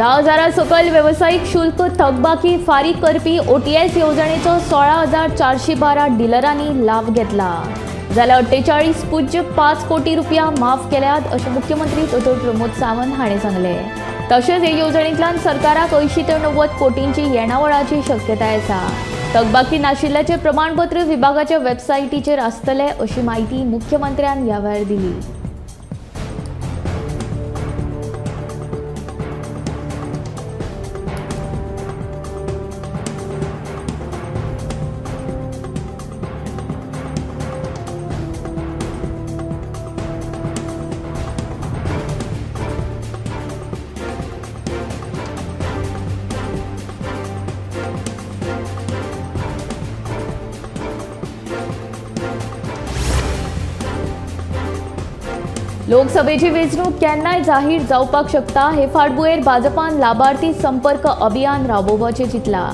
10,000 सकयल वेवसायीक शुल्क थकबाकी फारीक करपी ओटीएस येवजणेचो 16,412 डिलरांनी लाव घेतला, जाल्यार 48.05 कोटी रुपया माफ केल्यात अशें मुख्यमंत्री दोतोर प्रमोद सावंत हांणी सांगलें। तशेंच हे येवजणेंतल्यान सरकाराक 80 ते 90 कोटींची येणावळाची शक्यताय आसा। थकबाकी नाशिल्ल्याचें प्रमाणपत्र विभागाच्या वेबसायटीचेर आसतलें अशी म्हायती मुख्यमंत्र्यान ह्या वेळार दिली। लोकसभेची वेंचणूक केन्नाय जाहीर जावपाक शकता हे फाटभुंयेर भाजपान लाभार्थी संपर्क अभियान राबोवपाचें चिंतलां।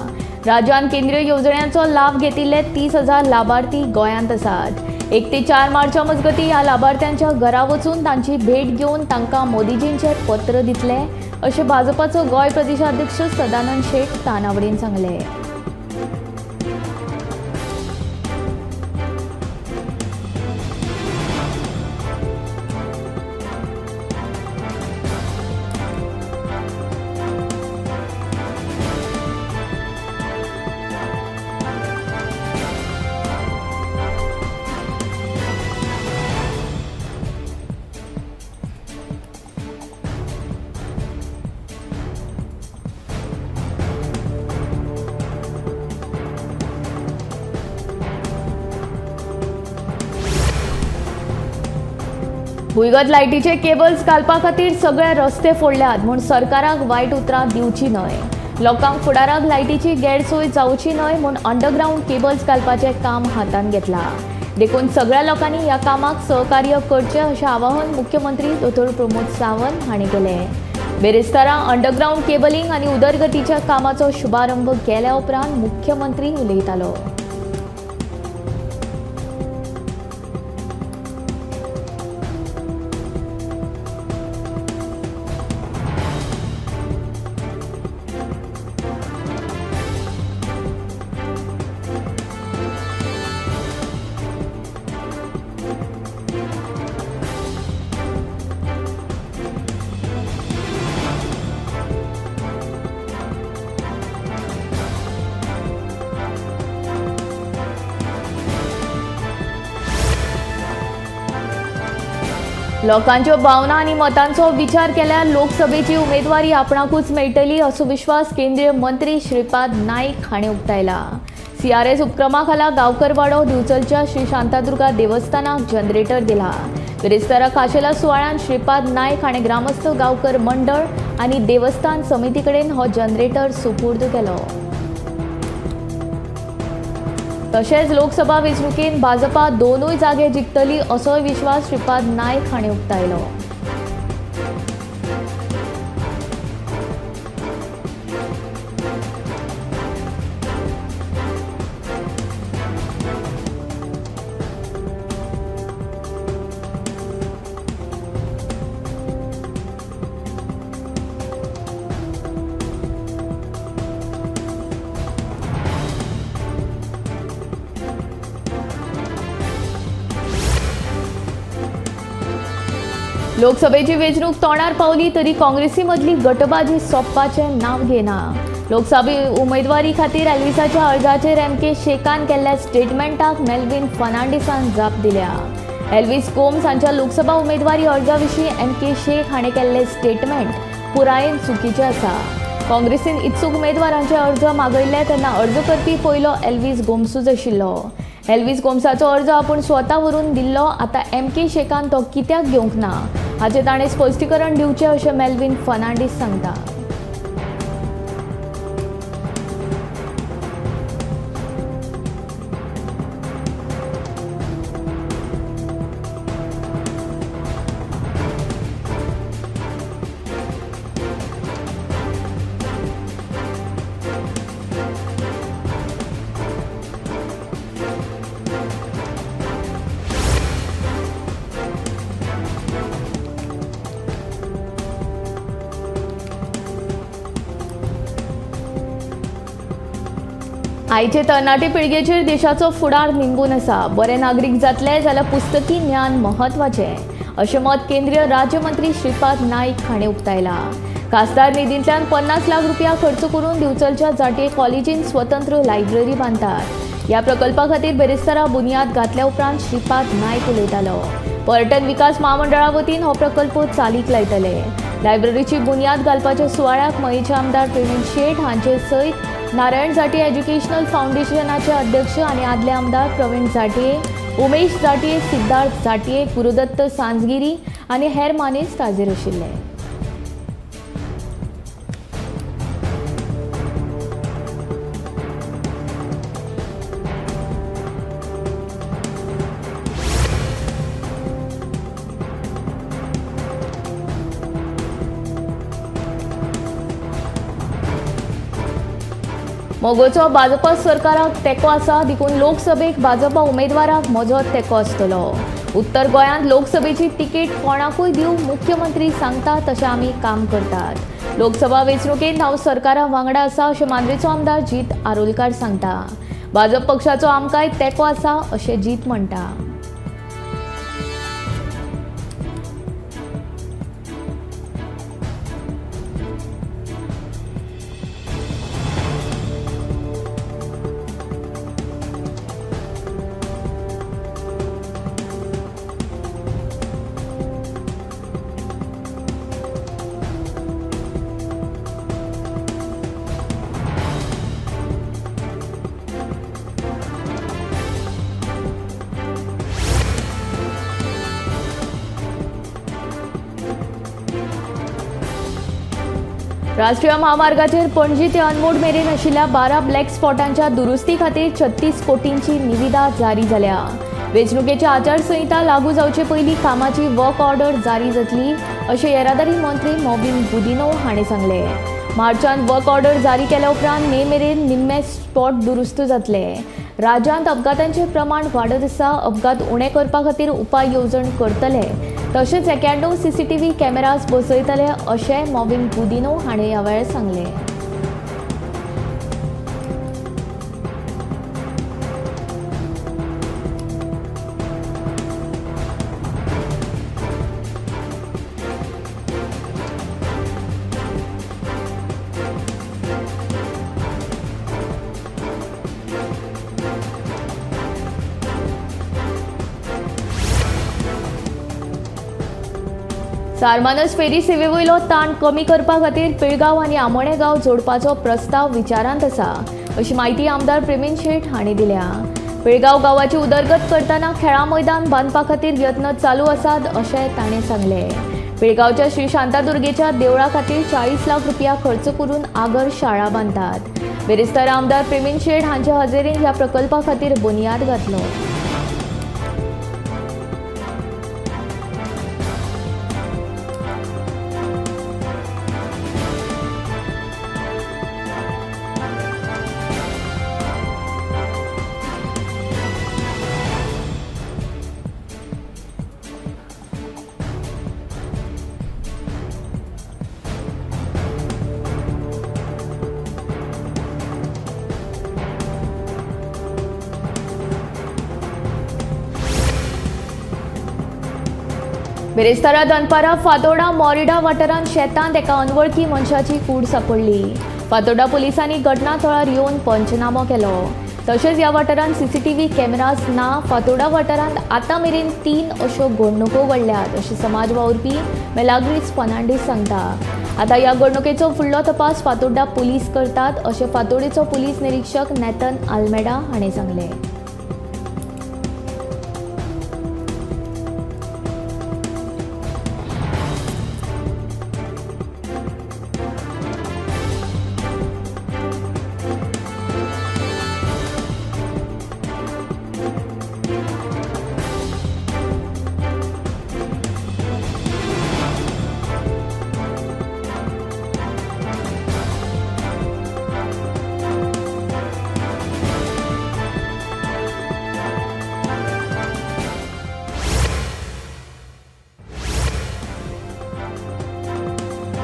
राज्यान केंद्रीय येवजण्यांचो लाव घेतिल्ले 30,000 लाभार्थी गोंयांत आसात। 1 ते 4 मार्चा मजगतीं ह्या लाभार्थ्यांच्या घरा वचून तांची भेट घेवन तांकां मोदीजींचें पत्र दितले अशें भाजपाचो गोंय प्रदेशाध्यक्ष सदानंद शेट तानावडेन सांगलें। भुंयगत लायटीचे केबल्स घालपा खातीर सगळे रस्ते फोडल्यात म्हूण सरकाराक वायट उतरां दिवची न्हय। लोकांक फुडाराक लायटीची गैरसोय जावची न्हय म्हूण अंडरग्रावंड केबल्स घालपाचें काम हातांत घेतलां। देखून सगळ्या लोकांनी ह्या कामाक सहकार्य करचें अशें आवाहन मुख्यमंत्री दोतोर प्रमोद सावंत हांणी केलें। बेरेस्तारा अंडरग्रावंड केबलिंग आनी उदरगतीच्या कामाचो शुभारंभ केल्या उपरांत मुख्यमंत्री उलयतालो। लोकांच्यो भावना आनी मतांचो विचार केल्यार लोकसभेची उमेदवारी आपणाकूच मेळटली असो विश्वास केंद्रीय मंत्री श्रीपाद नाईक हांणी उक्तायला। सीआरएस उपक्रमा खाला गांवकरवाडो दिवचलच्या श्री शांतादुर्गा देवस्थानाक जनरेटर दिला। बिरेस्तारा खाशेल्या सुवाळ्यान श्रीपाद नाईक हाणें ग्रामस्थ गांवकर मंडळ आनी देवस्थान समिती कडेन हो जनरेटर सुपूर्द केलो। तशेंच लोकसभा वेंचणुकेंत भाजपा दोनूय जागे जिखतली असोय विश्वास श्रीपाद नाईक हांणी उक्तायलो। लोकसभेची वेंचणूक तोंडार पावली तरी काँग्रेसी मदली गटबाजी सोंपपाचें नांव घेना। लोकसभा उमेदवारी खातीर एल्विसाच्या अर्जाचेर एम के शेखान केल्ल्या स्टेटमेंटाक मेल्विन फर्नांडीसान जाप दिल्या। एल्विस गोम्स हांच्या लोकसभा उमेदवारी अर्जा विशीं एम के शेख हाणें केल्लें स्टेटमेंट पुरायेन चुकीचें आसा। काँग्रेसीन इत्सूक उमेदवारांचे अर्ज मागयल्ले तेन्ना अर्ज करपी पयलो एल्विस गोम्सूच आशिल्लो। एल्विस गोम्साचो अर्ज आपूण स्वता व्हरून दिल्लो, आतां एम के शेखान तो कित्याक घेवंक ना हाचें ताणें स्पश्टीकरण दिवचें अशें मेल्विन फर्नांडीस सांगता। आयचे तरणाटे पिळगेचेर देशाचो फुडार निंबून आसा. बरे नागरीक जातले जाल्यार पुस्तकी ज्ञान म्हत्वाचें अशें मत केंद्रीय राज्यमंत्री श्रीपाद नाईक हाणें उक्तायलां. खासदार निधींतल्यान 50 लाख रुपया खर्च करून दिवचलच्या जाटीये कॉलेजीन स्वतंत्र लायब्ररी बांदतात. ह्या प्रकल्पा खातीर बेरेस्तारा बुन्याद घातल्या उपरांत श्रीपाद नाईक उलयतालो. पर्यटन विकास म्हामंडळा वतीन हो प्रकल्प चालीक लायतले. लायब्ररीची बुन्याद घालपाच्या सुवाळ्याक मयेचे आमदार प्रवीण शेट हांचे सयत नारायण जाटीये एज्युकेशनल फावंडेशनाचे अध्यक्ष आनी आदले आमदार प्रवीण जाटीये, उमेश जाटीये, सिद्धार्थ जाटीये, गुरुदत्त सांजगिरी आनी हेर मानेस्त हाजीर आशिल्ले. मगोचो भाजपा सरकाराक तेंको आसा देखून लोकसभेक भाजपा उमेदवाराक म्हजो तेंको आसतलो. उत्तर गोंयांत लोकसभेची तिकेट कोणाकूय दिवं मुख्यमंत्री सांगता तशें आमी काम करतात. लोकसभा वेंचणुकेंत हांव सरकारा वांगडा आसा अशें मांद्रेचो आमदार जीत आरोलकार सांगता. भाजप पक्षाचो आमकांय तेंको आसा अशें जीत म्हणटा. राष्ट्रीय महामार्गाचेर पणजी ते अनमोड मेरेन आशिल्ल्या 12 ब्लॅक स्पॉटांच्या दुरुस्ती खातीर 36 कोटींची निविदा जारी जाल्या. वेंचणुकेची आचारसंहिता लागू जावचे पयलीं कामाची वर्क ऑर्डर जारी जातली अशें येरादारी मंत्री मॉविन गुदिन्हो हाणें सांगलें. मार्चांत वर्क ऑर्डर जारी केल्या उपरांत मे मेरेन निम्मे स्पॉट दुरुस्त जातले. राज्यांत अपघातांचें प्रमाण वाडत आसा. अपघात उणे करपा खातीर उपाय येवजण करतले तशेंच 91 सीसीटीव्ही कॅमेराज बसयतले अशें मॉविन गुदिन्हो हाणें ह्या वेळार सांगलें. सारमानस फेरी सेवेवयलो ताण कमी करपा खातीर पिळगांव आनी आमोणें गांव जोडपाचो प्रस्ताव विचारांत आसा अशी म्हायती आमदार प्रेमीन शेट हांणी दिल्या. पिळगांव गांवाची उदरगत करतना खेळां मैदान बांदपा खातीर यत्न चालू आसात अशें ताणें सांगलें. पिळगांवच्या श्री शांतादुर्गेच्या देवळा खातीर 40 लाख रुपया खर्च करून आगर शाळा बांदतात. बेरेस्तारा आमदार प्रेमीन शेट हांचे हजेरीन ह्या प्रकल्पा खातीर बुन्याद घातलो. बिरेस्तारा दनपारा फातोर्डा मोरिडा वाठारांत शेतांत एका अनवळखी मनशाची कूड सापडली. फातोर्डा पुलिसांनी घटनाथळार येवन पंचनामो केलो. तशेंच ह्या वाठारांत सीसीटीव्ही कॅमेराज ना. फातोर्डा वाठारांत आतां मेरेन 3 अश्यो घडणुको घडल्यात अशें समाज वावुरपी मेलाग्रीस फर्नांडीस सांगता. आतां ह्या घडणुकेचो फुडलो तपास फातोर्डा पुलीस करतात अशें फातोर्डेचो पुलीस निरीक्षक नॅथन आल्मेडा हाणें सांगलें.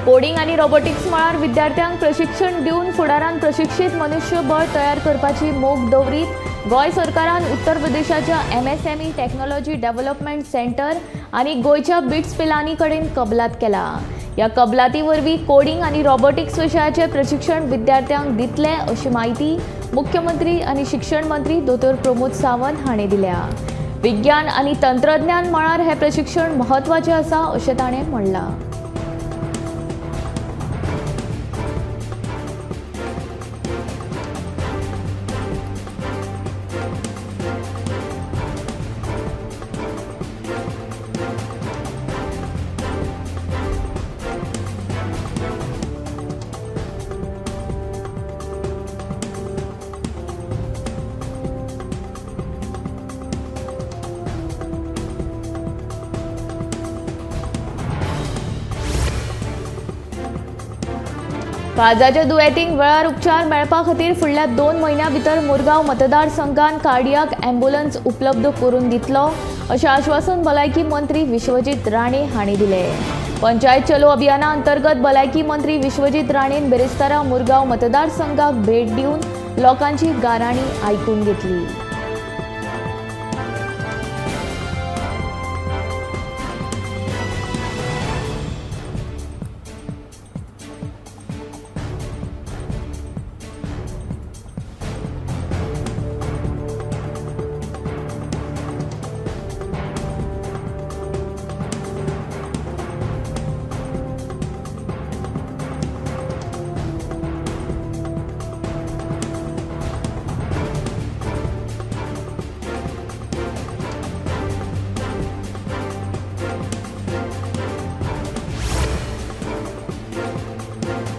कोडिंग आनी रोबोटिक्स मळार विद्यार्थ्यांक प्रशिक्षण दिवन फुडारान प्रशिक्षित मनुष्यबळ तयार करपाची मोख दवरीत गोंय सरकारान उत्तर प्रदेशाच्या एमएसएमई टेक्नॉलॉजी डेव्हलपमेंट सेंटर आनी गोंयच्या बिट्स पिलानी कडेन कबलात केला. ह्या कबलाती वरवीं कोडिंग आनी रोबोटिक्स विशयाचें प्रशिक्षण विद्यार्थ्यांक दितले अशी म्हायती मुख्यमंत्री आनी शिक्षण मंत्री दोतोर प्रमोद सावंत हांणी दिल्या. विज्ञान आनी तंत्रज्ञान मळार हें प्रशिक्षण म्हत्वाचें आसा अशें ताणें म्हणलां. काळजाच्या दुयेंतींक वेळार उपचार मेळपा खातीर फुडल्या 2 म्हयन्यां भितर मुरगांव मतदारसंघान कार्डियाक ॲम्ब्युलन्स उपलब्ध करून दितलो अशें आश्वासन भलायकी मंत्री विश्वजीत राणे हांणी दिलें. पंचायत चलो अभियाना अंतर्गत भलायकी मंत्री विश्वजीत राणेन बिरेस्तारा मुरगांव मतदारसंघाक भेट दिवन लोकांची गाराणी आयकून घेतली.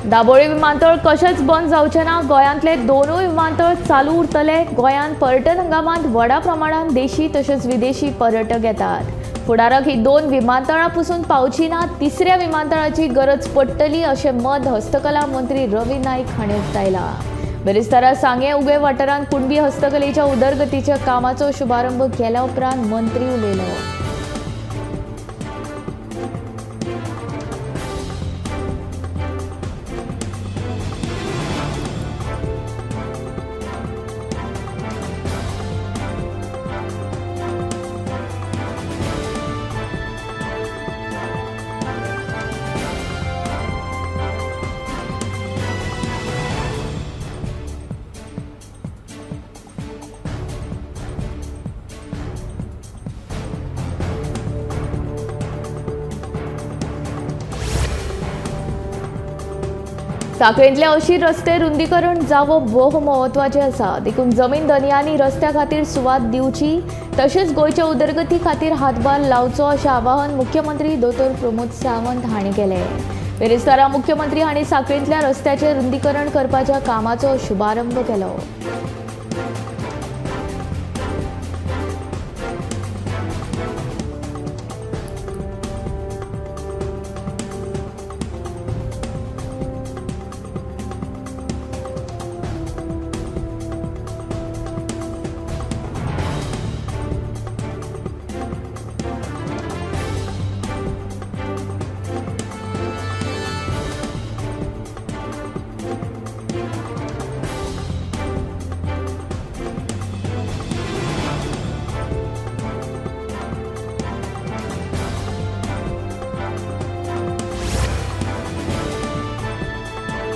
दाबोळी विमानतळ कशेंच बंद जावचें ना. गोंयांतले दोनूय विमानतळ चालू उरतले. गोंयांत पर्यटन हंगामांत व्हडा प्रमाणांत देशी तशेंच विदेशी पर्यटक येतात. फुडाराक ही 2 विमानतळां पसून पावची ना, तिसऱ्या विमानतळाची गरज पडटली अशें मत हस्तकला मंत्री रवी नायक हांणी उक्तायलां. बिरेस्तारा सांगें उगें वाठारांत कुणबी हस्तकलेच्या उदरगतीच्या कामाचो शुभारंभ केल्या उपरांत मंत्री उलयलो. साखळेंतले अशीर रस्ते रुंदीकरण जावप भोव म्हत्वाचें आसा, देखून जमीन धनयांनी रस्त्या खातीर सुवात दिवची तशेंच गोंयच्या उदरगती खातीर हातभार लावचो अशें आवाहन मुख्यमंत्री दोतोर प्रमोद सावंत हांणी केलें. बिरेस्तारा मुख्यमंत्री हांणी साखळेंतल्या रस्त्याचें रुंदीकरण करपाच्या कामाचो शुभारंभ केलो.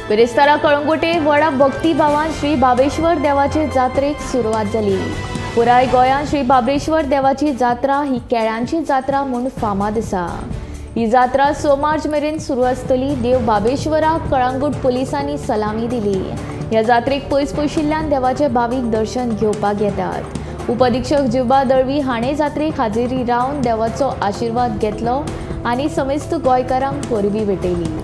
बिरेस्तारा कळंगुटे व्हडा भक्तीभावान श्री बाबेश्वर देवाचे जात्रेक सुरवात जाली. पुराय गोंयांत श्री बाबेश्वर देवाची जात्रा ही केळ्यांची जात्रा म्हूण फामाद आसा. ही जात्रा 6 मार्च मेरेन सुरू आसतली. देव बाबेश्वराक कळंगूट पुलिसांनी सलामी दिली. ह्या जात्रेक पयस पयशिल्ल्यान देवाचे भावीक दर्शन घेवपाक येतात. उपअधिक्षक जिवबा दळवी हाणें जात्रेक हाजेरी रावन देवाचो आशिर्वाद घेतलो आनी समेस्त गोंयकारांक परबीं भेटयली.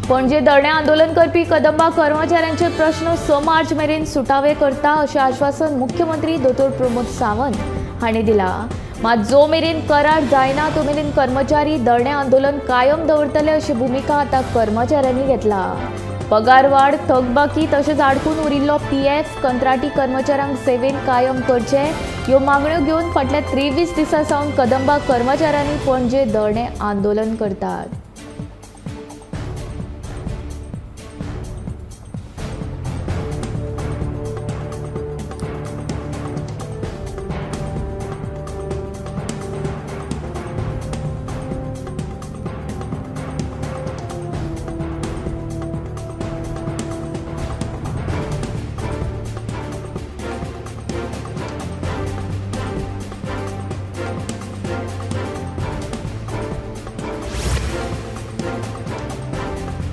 पणजे धरणे आंदोलन करपी कदंबा कर्मचाऱ्यांचे प्रश्न 6 मार्च मेरेन सुटावे करता अशें आश्वासन मुख्यमंत्री दोतोर प्रमोद सावंत हांणी दिला। मात जो मेरेन करार जायना तो मेरेन कर्मचारी धरणे आंदोलन कायम दवरतले अशी भूमिका आतां कर्मचाऱ्यांनी घेतला। पगार वाड, थकबाकी तशेंच आडकून उरिल्लो पीएफ कंत्राटी कर्मचाऱ्यांक सेवेन कायम करचे ह्यो मागण्यो घेवन फाटल्या 23 दिसां सावन कदंबा कर्मचाऱ्यांनी पणजे धरणे आंदोलन करतात।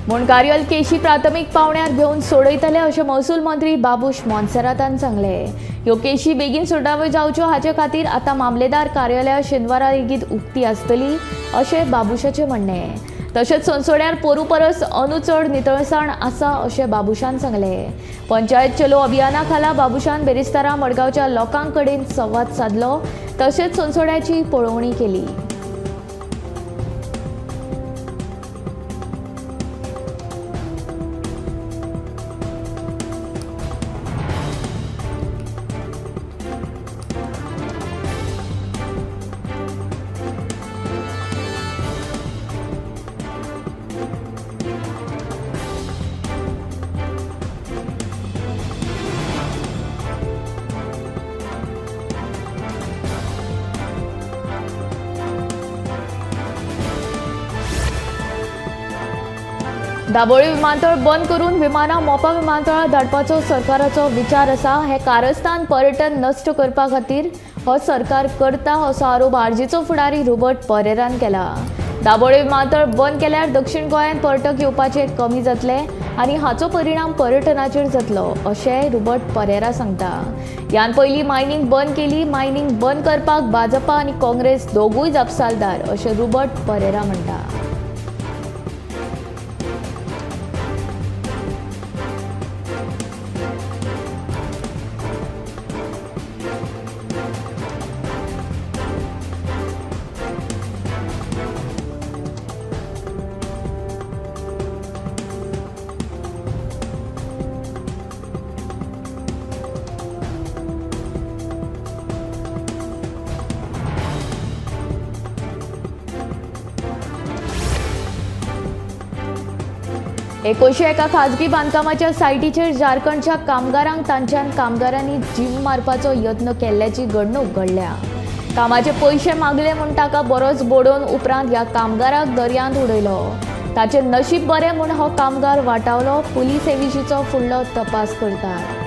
मुंडकारियल केशी प्राथमीक पावण्यार घेवन सोडयतले अशें महसूल मंत्री बाबूश मोन्सेरातान सांगलें। ह्यो केशी बेगीन सुटाव्यो जावच्यो हाचे खातीर आतां मामलेदार कार्यालयां शेनवारा लेगीत उक्ती आसतली अशें बाबूशाचें म्हणणें। तशेंच सोनसोड्यार पोरू परस अंदू चड नितळसाण आसा अशें बाबूशान सांगलें। पंचायत चलो अभियाना खाला बाबूशान बेरेस्तारा मडगांवच्या लोकां कडेन संवाद सादलो तशेंच सोनसोड्याची पळोवणी केली। दाबोळी विमानतळ बंद करून विमानां मोपा विमानतळार धाडपाचो सरकाराचो विचार आसा। हे कारस्थान पर्यटन नश्ट करपा खातीर हो सरकार करता असो आरोप आरजीचो फुडारी रॉबर्ट परेरान केला। दाबोळी विमानतळ बंद केल्यार दक्षिण गोंयांत पर्यटक येवपाचे कमी जातले आनी हाचो परिणाम पर्यटनाचेर जातलो अशें रॉबर्ट परेरा सांगता। ह्यान पयलीं मायनींग बंद केली, मायनींग बंद करपाक भाजपा आनी काँग्रेस दोगूय जापसालदार अशें रॉबर्ट परेरा म्हणटा। एकोशी एका खाजगी बांदकामाच्या सायटीचेर झारखंडच्या कामगारांक तांच्यान कामगारांनी जीव मारपाचो यत्न केल्ल्याची घडणूक घडल्या। कामाचे पयशे मागले म्हूण ताका बरोच बोडोवन उपरांत ह्या कामगाराक दर्यांत उडयलो। ताचें नशीब बरें म्हूण हो कामगार वाटावलो। पुलीस हे विशींचो फुडलो तपास करतात।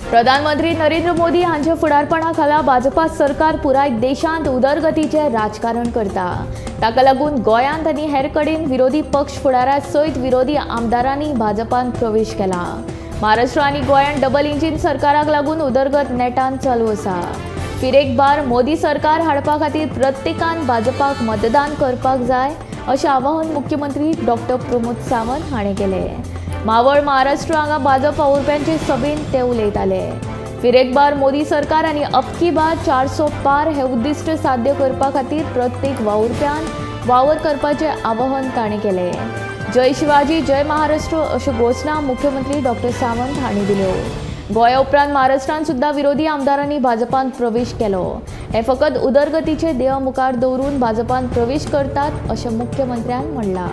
प्रधानमंत्री नरेंद्र मोदी हांच्या फुडारपणा खाला भाजपा सरकार पुराय देशांत उदरगतीचें राजकारण करता। ताका लागून गोंयांत आनी हेर कडेन विरोधी पक्ष फुडारा सयत विरोधी आमदारांनी भाजपान प्रवेश केला। महाराष्ट्र आनी गोंयांत डबल इंजीन सरकाराक लागून उदरगत नेटान चालू आसा। फिर एक बार मोदी सरकार हाडपा खातीर प्रत्येकान भाजपाक मतदान करपाक जाय अशें आवाहन मुख्यमंत्री डॉक्टर प्रमोद सावंत हाणें केलें। मावळ महाराष्ट्र हांगा भाजप वावुरप्यांचे सभेंत ते उलयताले। फिर एक बार मोदी सरकार आनी अब की बार 400 पार हे उद्दिश्ट साध्य करपा खातीर प्रत्येक वावुरप्यान वावर करपाचें आवाहन ताणें केलें। जय शिवाजी जय महाराष्ट्र अश्यो घोशणा मुख्यमंत्री डॉक्टर सावंत हांणी दिल्यो। गोंया उपरांत महाराष्ट्रांत सुद्दां विरोधी आमदारांनी भाजपान प्रवेश केलो। हे फकत उदरगतीचे ध्येय मुखार दवरून भाजपान प्रवेश करतात अशें मुख्यमंत्र्यान म्हणलां।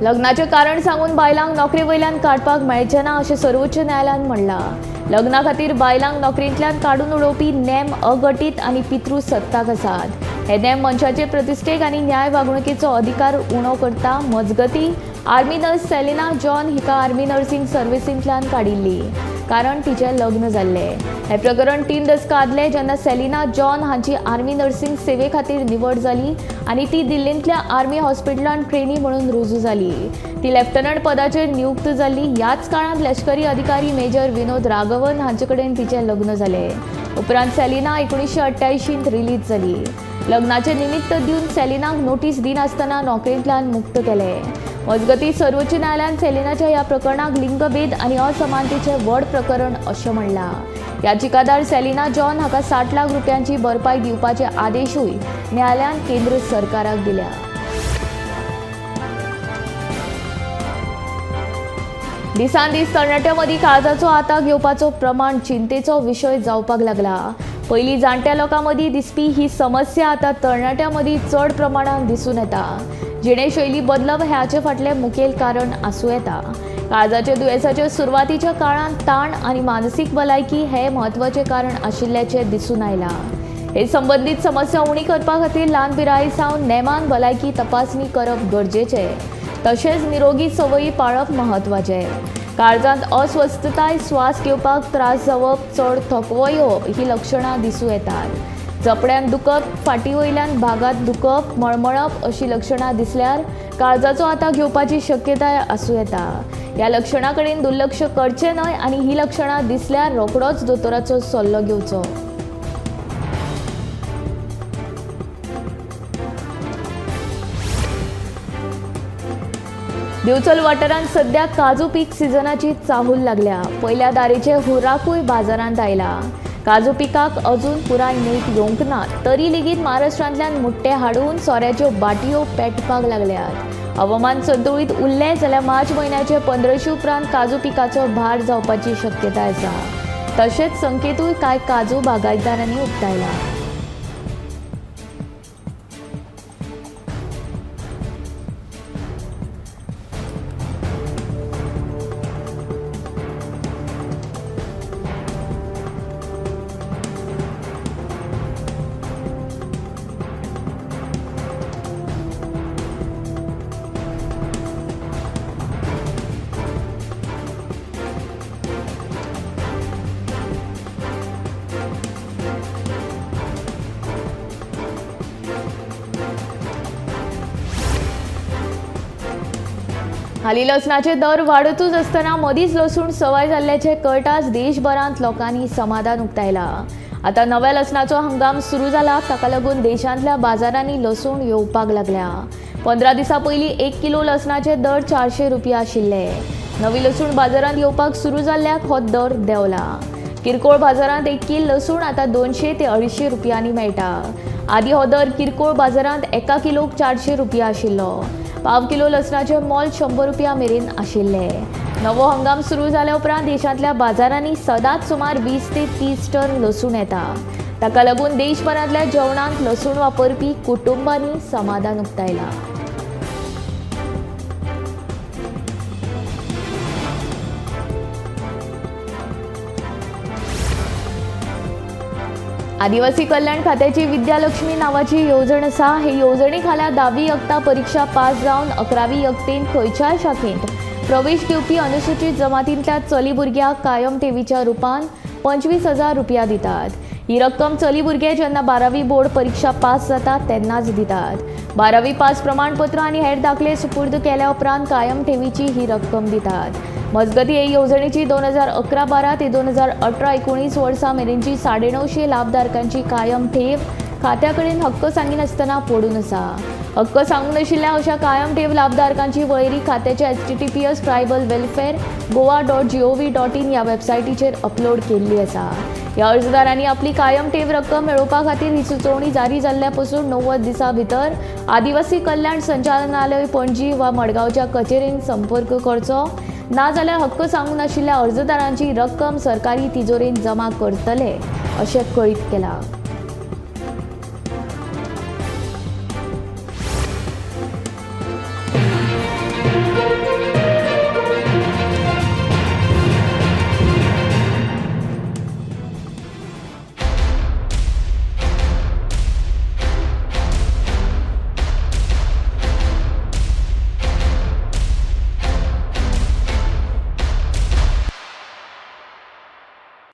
लग्नाचें कारण सांगून बायलांक नोकरे वयल्यान काडपाक मेळचें ना अशें सर्वोच्च न्यायालयान म्हणलां। लग्ना खातीर बायलांक नोकरेंतल्यान काडून उडोवपी नेम अघटीत आनी पितृसत्ताक आसात। हे नेम मनशाचे प्रतिश्ठेक आनी न्याय वागणुकेचो अधिकार उणो करता। मजगती आर्मी नर्स सेलिना जॉन हिका आर्मी नर्सिंग सर्व्हिसींतल्यान काडिल्ली कारण तिचें लग्न जाल्लें। हें प्रकरण 3 दसकां आदलें जेन्ना सेलिना जॉन हांची आर्मी नर्सिंग सेवे खातीर निवड जाली आनी ती दिल्लींतल्या आर्मी हॉस्पिटलांत ट्रेनी म्हणून रुजू जाली। ती लेफ्टनंट पदाचेर नियुक्त जाली। ह्याच काळांत लश्करी अधिकारी मेजर विनोद राघवन हांचे कडेन तिचें लग्न जालें। उपरांत सेलिना 1988 रिलीज जाली। लग्नाचें निमित्त दिवन सेलिनाक नोटीस दिनासतना नोकरेंतल्यान मुक्त केलें। मजगती सर्वोच्च न्यायालयान सेलिनाच्या ह्या प्रकरणाक लिंगभेद आनी असमानतेचें व्हड प्रकरण अशें म्हणलां। याचिकादार सेलिना जॉन हाका 60 लाख रुपयांची भरपाय दिवपाचे आदेशूय न्यायालयान केंद्र सरकाराक दिल्या। दिसान दीस तरणाट्यां मदीं काळजाचो आताक येवपाचो प्रमाण चिंतेचो विशय जावपाक लागला। पयलीं जाणट्या लोकां मदीं दिसपी ही समस्या आतां तरणाट्यां मदीं चड प्रमाणान दिसून येता। जिणेशैली बदलप हें हाचे फाटलें मुखेल कारण आसूं येता। काळजाच्या दुयेंसाच्या सुरवातीच्या काळांत ताण आनी मानसीक भलायकी हें म्हत्वाचें कारण आशिल्ल्याचें दिसून आयलां। हे संबंदीत समस्या उणी करपा खातीर ल्हान पिराये सावन नेमान भलायकी तपासणी करप गरजेचें, तशेंच निरोगी संवयी पाळप म्हत्वाचें। काळजांत अस्वस्थताय, श्वास घेवपाक त्रास जावप, चड थकवो येवप ही लक्षणां दिसूं येतात। जपड्यान दुखप, फाटी वयल्यान भागांत दुखप, मळमळप अशी लक्षणां दिसल्यार काळजाचो आताक येवपाची शक्यताय आसूं येता। ह्या लक्षणां कडेन दुर्लक्ष करचें न्हय आनी ही लक्षणां दिसल्यार रोखडोच दोतोराचो सल्लो घेवचो। दिवचल वाठारांत सध्या काजू पीक सिजनाची चाहूल लागल्या। पयल्या दारेचे हुर्राकूय बाजारांत आयला। काजू पिकाक अजून पुराय नेट येवंक ना तरी लेगीत महाराष्ट्रांतल्यान मुट्टे हाडून सोऱ्याच्यो बाटयो पेटपाक लागल्यात। हवामान संतुळीत उरलें जाल्यार मार्च म्हयन्याचे 15 उपरांत काजू पिकाचो भार जावपाची शक्यताय आसा। तशेंच संकेतूय कांय काजू बागायतदारांनी उक्तायला। हालीं लसणाचे दर वाडतूच आसतना मदींच लसूण सवाय जाल्ल्याचें कळटाच देशभरांत लोकांनी समाधान उक्तायलां। आतां नव्या लसणाचो हंगाम सुरू जाला, ताका लागून देशांतल्या बाजारांनी लसूण येवपाक लागल्या। 15 दिसां पयलीं 1 किलो लसणाचे दर 400 रुपया आशिल्ले। नवी लसूण बाजारांत येवपाक सुरू जाल्ल्याक हो दर देंवला। किरकोळ बाजारांत 1 किल लसूण आतां 200 ते 250 रुपयांनी मेळटा। आदीं हो दर किरकोळ बाजारांत 1 किलोक 400 रुपया आशिल्लो। पाव किलो लसणाचें मोल 100 रुपया मेरेन आशिल्लें। नवो हंगाम सुरू जाल्या उपरांत देशांतल्या बाजारांनी सदांच सुमार 20 ते 30 टन लसूण येता। ताका लागून देशभरांतल्या जेवणांत लसूण वापरपी कुटुंबांनी समाधान उक्तायलां। आदिवासी कल्याण खात्याची विद्यालक्ष्मी नावाची येवजण आसा। हे येवजणे खाला 10वी यत्ता परीक्षा पास जावन 11वी यत्तेंत खंयच्याय शाखेंत प्रवेश घेवपी अनुसूचित जमातींतल्या चली भुरग्याक कायम ठेवीच्या रुपान 25,000 रुपया दितात। ही रक्कम चली भुरगे जेन्ना 12वी बोर्ड परीक्षा पास जाता तेन्नाच दितात। 12वी पास प्रमाणपत्र आनी हेर दाखले सुपूर्द केल्या उपरांत कायम ठेवीची ही रक्कम दितात। मजगती हे येवजणेची 2011-12 ते 2018-19 वर्सां मेरेनची 950 लाभधारकांची कायम ठेव खात्या कडेन हक्क सांगिनासतना पडून आसा। हक्क सांगूंक नाशिल्ल्या अशा कायम ठेव लाभधारकांची वळेरी खात्याच्या https tribalwelfaregoa.gov.in ह्या वेबसायटीचेर अपलोड केल्ली आसा। ह्या अर्जदारांनी आपली कायम ठेव रक्कम मेळोवपा खातीर ही सुचोवणी जारी जाल्ल्या पसून 90 दिसां भितर आदिवासी कल्याण संचालनालय पणजी वा मडगांवच्या कचेरेन संपर्क करचो, नाजाल्यार हक्क सांगूंक नाशिल्ल्या अर्जदारांची रक्कम सरकारी तिजोरेन जमा करतले अशें कळीत केलां।